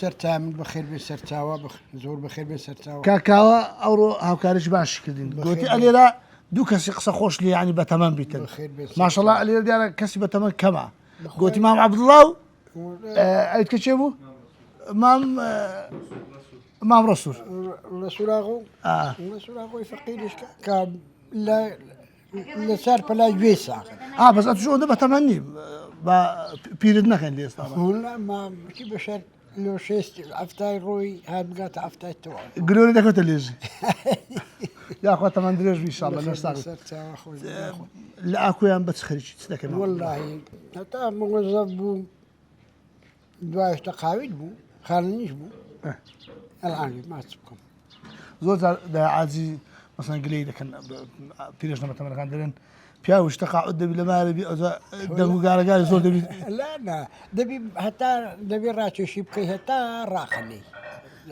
سەر چاوی من بەخێر بێ سەر چاوە زۆر بەخێر بێ سەر چاوە. کاک کاوە ئەوڕۆ هاوکاریی باشی کردین گۆتی ئەلێرە دوو کەسی قسە خۆش لێ یانی بەتەمەن بیتن ماشەڵا ئەلێرە دیارە کەسی بەتەمەن کەمە گۆتی مام عەبدوڵا و ئەویت کە چێ بوو مام مام ڕەسوور ڕەسووراغۆ ڕەسووراغۆی فەقیریش کە لە لەسەر پەلای گوێی ساغن. ئا بەس ئەتوش ئەوەندە بەتەمەن نی با پیرت نەکەن لێ ئێستا وەڵا ما چی بەشەر لۆ شێست حەفتای ڕۆی هات بگاتە حەفتای تەواو گرۆری دەکەوتە لێژی یاخوا تەمەن درێژ بی ئینشاڵڵا لەش ساغ سەر چاوە خۆش بی یاخوا. لە ئاکۆیان بە چ خەریکی چ دەکەن وەڵاهی هەتا مۆزەف بووم دوایش تەقاویت بوو خانەنیش بوو ئەلعانیش ما چ بکەم زۆر جار داعاجی مەسەن گلەی دەکەن پیرێژنە بەتەمەنەکان دەرێن پیاوش تەقاعد دەبی لە مارە بی ئەوجا دەنگ و گارەگاری زۆر دەبی لا نا دەبی هەتا دەبی ڕاکێشی بکەی هەتا ڕاخەنەی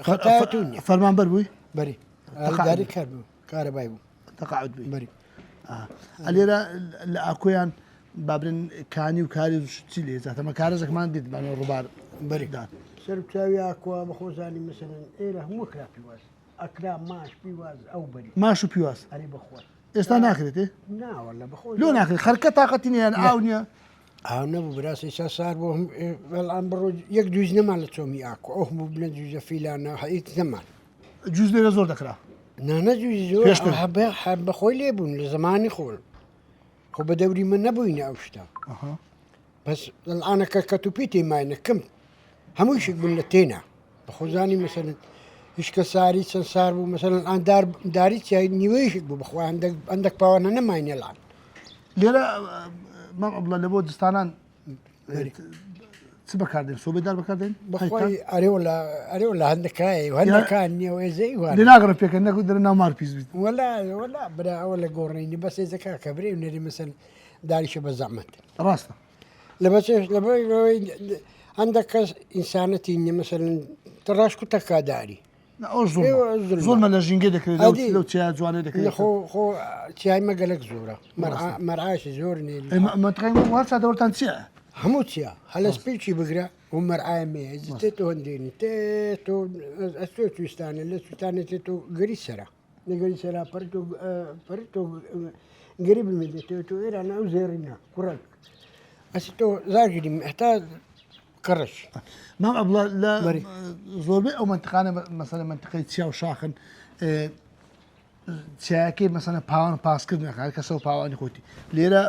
خەتایەتون نیە فەرمانبەر بووی بەری داری کار بوو کارەبای بوو تەقاعد بووی بەری ئەلێرە لە ئاکۆیان بابرن کانی و کاری چی لێ زاتەمە کارەزەکمان دیت بانە ڕووبار بەریدان سەر چاوی ئاکۆ بەخۆزانی مەسەلەن ئێرە هەموو کرا پیواز ئەکرا ماش پیواز ئەو بەری ماش و پیواز ئەری بەخۆی ئێستا ناکرێت ناوەلە بەخۆ لۆ ناکرێت خەرکە تااقەتی نییە ئاو نییە ئاو نەبوو براسی سا سار بۆ بەڵام بڕۆ یەک دووز نەمان لە چۆمی ئاکۆ ئەو هەموو بنە جوزە فیلانە هیچ نەمان جوز لێرە زۆر دەکرا. نا نا جوزی زۆر پێشتر. هەبە هەر بەخۆی لێ بوون لە زمانی خۆل خۆ بە دەوری من نەبووینە ئەو شتە ئەها. بەس ئەلعانە کە کەت و پیتی ماینە کم هەموو شک بوون لە تێنا بەخۆزانی مەسەلەن هیچکە ساری چەند سار بوو مەسەلەن ئان دار داری چیای نیوەیشک بوو بەخوا هەندێک هەندێک پاوانە نەماینە لان لێرە مام عەبدوڵا لە بۆ جستانان چ بەکاردێن سۆبەی دار بەکاردێن بەخوای ئەرێ وەلا ئەرێ وەلا هەندەکایە و هەندەکان نییە و ئێزەی وان لێ ناگەڕێ پێکەن نەکو دەرە ناو مار پیس بیت وەلا وەلا برا ئەوە لە گۆڕینی بەس ئێزەکە کە برێ و نەری مەسەن داریشە بە زەحمەت ڕاستە لە بەچێش لە هەندێک کەس ئینسانەتی نییە مەسەلەن تڕاش و تەکا داری ئەو زۆرمە لە ژینگە دەکرێت لەو چیا جوانە دەکرێت خۆ خۆ چیای مە گەلک زۆرە مەرعاشی زۆر نێ دەوەتان چیە هەموو چیا هەلە سپیکی بگرە و مەرعای مێ تێ تۆ هەندێنی تێ تۆ ئەستۆ تویستانە لە سوستانە تێ تۆ گەری سەرە لەگەری سەرا پەر تۆ پەر تۆ گەری بمێ تێ تۆ ئێران ئەو زێڕینە کوڕک ئەسی تۆ زاگری هەتا کڕش. مام عەبدوڵا لە زۆربەی ئەو مەنتقانە مەسەلەن مەنتقەی چیا و شاخن چیاکەی مەسەلەن پاوان پاسکرد نەکە هەر کەسە و پاوانی خۆتی لێرە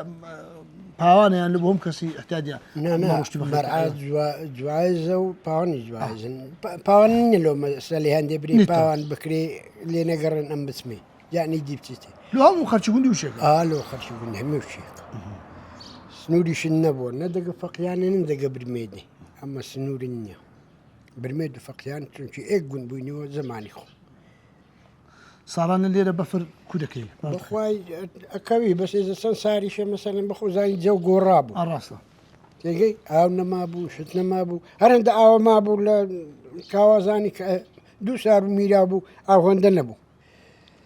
پاوانیان لە بۆ هەم کەسی احتیاجە جوایزە و پاوانی جوایزن پاوان نیە لۆ مەسەلی هەندێ بری پاوان بکرێ لێ نەگەڕن ئەم بچمێ یعنی دی بچێتێ لۆ هەموو خەرچی گوندی وشێکە ئا لۆ خەرچی گوندی هەموو شێک سنووریشن نەبووە نە دەگە فەقیانە نە دەگە برمێدی ئەمە سنووری نییە برمێد و فەقیان چونکی ئێک گوند بووینەوە زمانی خۆ ساڵانە لێرە بەفر کو دەکەی بەخوای ئەکەوی بەس ئێزە چەند ساریشە مەسەلەن بەخۆزانی جەو گۆڕا بوو ڕاستە تێگەی ئاو نەمابوو شت نەمابوو هەرەندە ئاوە مابوو لە کاوازانی کە دوو سار و میرا بوو ئاو هەندە نەبوو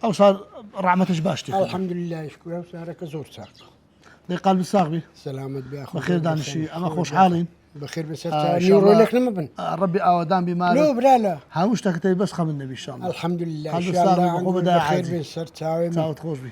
ئەو سار ڕەحمەتش باش تێ الحمدلله شکر ئەو سارەکە زۆر چاک دەی قالب ساغ بی سەلامەت بێ بەخێر دانیشی ئەمە خۆشحاڵین بەخێر بەسەر نیڕۆ لەک نەمەبن ڕەبی ئاوەدان بی مالۆ لۆ برا لە هەموو شتەکەتەی بەس خەمت نەبی ئینشاءاللە الحمدلله قالب ساغ بی بەخۆ بەدای بەخێر بێ سەر چاوێ چاوت خۆش بی.